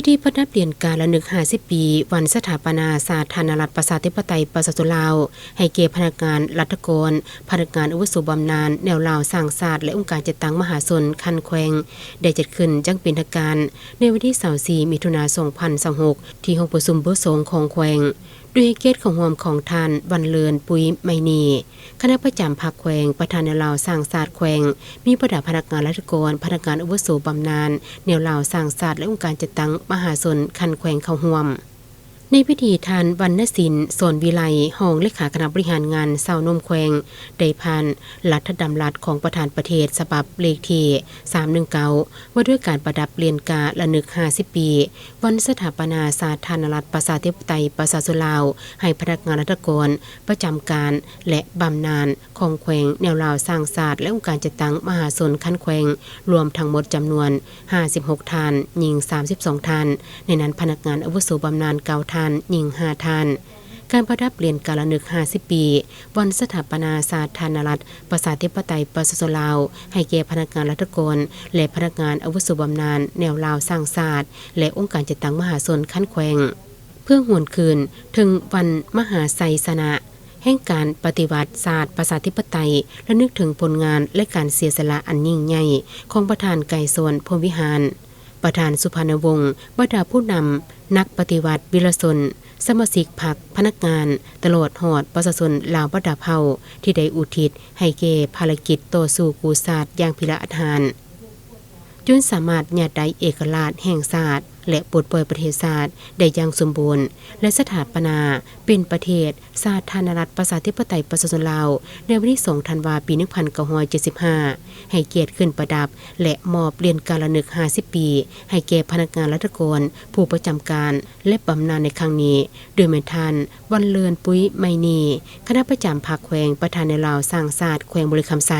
ພິທີປະດັບຫຼຽນກາລະນຶກຫ້າສິບປີ ວັນສະຖາປະນາສາທາລະນະລັດ ປະຊາທິປະໄຕ ປະຊາຊົນລາວ ໃຫ້ແກ່ພະນັກງານລັດຖະກອນ, ພະນັກງານອາວຸໂສບຳນານ ແນວລາວສ້າງຊາດ ແລະ ອົງການຈັດຕັ້ງມະຫາຊົນຂັ້ນແຂວງ ໄດ້ຈັດຂຶ້ນຢ່າງເປັນທາງການ ໃນວັນທີຊາວສີ່ ມິຖຸນາ ສອງພັນຊາວຫົກ ທີ່ຫ້ອງປະຊຸມ ເບີສອງ ຂອງແຂວງ ດ້ວຍໃຫ້ກຽດເຂົ້າຮ່ວມຂອງທ່ານ ວັນເລີນ ປຸຍໄມນີ ຄະນະປະຈຳພັກແຂວງ, ປະທານແນວລາວສ້າງຊາດແຂວງ, ມີບັນດາພະນັກງານລັດຖະກອນ, ພະນັກງານອາວຸໂສບຳນານ ແນວລາວສ້າງຊາດ ແລະ ອົງການຈັດຕັ້ງມະຫາຊົນຂັ້ນແຂວງເຂົ້າຮ່ວມ. ໃນພິທີ ທ່ານ ວັນນະສິນ ສອນວິໄລ ຮອງເລຂາຄະນະບໍລິຫານງານຊາວໜຸ່ມແຂວງ ໄດ້ຜ່ານລັດຖະດຳລັດຂອງປະທານປະເທດ ສະບັບເລກທີສາມໜຶ່ງເກົ້າ ວ່າດ້ວຍການປະດັບຫຼຽນກາລະນຶກຫ້າສິບປີ ວັນສະຖາປະນາສາທາລະນະລັດ ປະຊາທິປະໄຕ ປະຊາຊົນລາວ ໃຫ້ພະນັກງານລັດຖະກອນປະຈຳການ ແລະ ບຳນານຂອງແຂວງ ແນວລາວສ້າງຊາດ ແລະ ອົງການຈັດຕັ້ງມະຫາຊົນຂັ້ນແຂວງ ລວມທັງໝົດຈຳນວນຫ້າສິບຫົກທ່ານ, ຍິງສາມສິບສອງທ່ານ, ໃນນັ້ນພະນັກງານອາວຸໂສບຳນານເກົ້າທ່ານ, ຍິງຫ້າທ່ານ. ການປະດັບຫຼຽນກາລະນຶກຫ້າສິບປີ ວັນສະຖາປະນາສາທາລະນະລັດ ປະຊາທິປະໄຕ ປະຊາຊົນລາວ ໃຫ້ແກ່ພະນັກງານລັດຖະກອນ ແລະ ພະນັກງານອາວຸໂສບຳນານ ແນວລາວສ້າງຊາດ ແລະ ອົງການຈັດຕັ້ງມະຫາຊົນຂັ້ນແຂວງ ເພື່ອຫວນຄືນເຖິງວັນມະຫາໄຊຊະນະ ແຫ່ງການປະຕິວັດຊາດປະຊາທິປະໄຕ, ລະນຶກເຖິງຜົນງານ ແລະ ການເສຍສະຫຼະອັນຍິ່ງໃຫຍ່ຂອງປະທານ ໄກສອນ ພົມວິຫານ, ປະທານ ສຸພັນນະວົງ, ບັນດາຜູ້ນຳນັກປະຕິວັດວິລະຊົນ, ສະມາຊິກພັກ, ພະນັກງານ, ຕະຫຼອດຮອດປະຊາຊົນລາວບັນດາເຜົ່າ ທີ່ໄດ້ອຸທິດໃຫ້ແກ່ພາລະກິດຕໍ່ສູ້ກູ້ຊາດຢ່າງພິລະອາດຫານ. ຈົນສາມາດຍາດໄດ້ເອກະລາດແຫ່ງຊາດ ແລະ ປົດປ່ອຍປະເທດຊາດໄດ້ຢ່າງສົມບູນ ແລະ ສະຖາປະນາເປັນປະເທດສາທາລະນະລັດ ປະຊາທິປະໄຕ ປະຊາຊົນລາວ ໃນວັນທີສອງ ທັນວາ ປີໜຶ່ງພັນເກົ້າຮ້ອຍເຈັດສິບຫ້າ ໃຫ້ກຽດຂຶ້ນປະດັບ ແລະ ມອບຫຼຽນກາລະນຶກຫ້າສິບປີ ໃຫ້ແກ່ພະນັກງານລັດຖະກອນ ຜູ້ປະຈຳການ ແລະ ບຳນານໃນຄັ້ງນີ້ ໂດຍແມ່ນທ່ານ ວັນເລີນ ປຸຍໄມນີ ຄະນະປະຈຳພັກແຂວງ, ປະທານແນວລາວສ້າງຊາດແຂວງບໍລິຄຳໄຊ.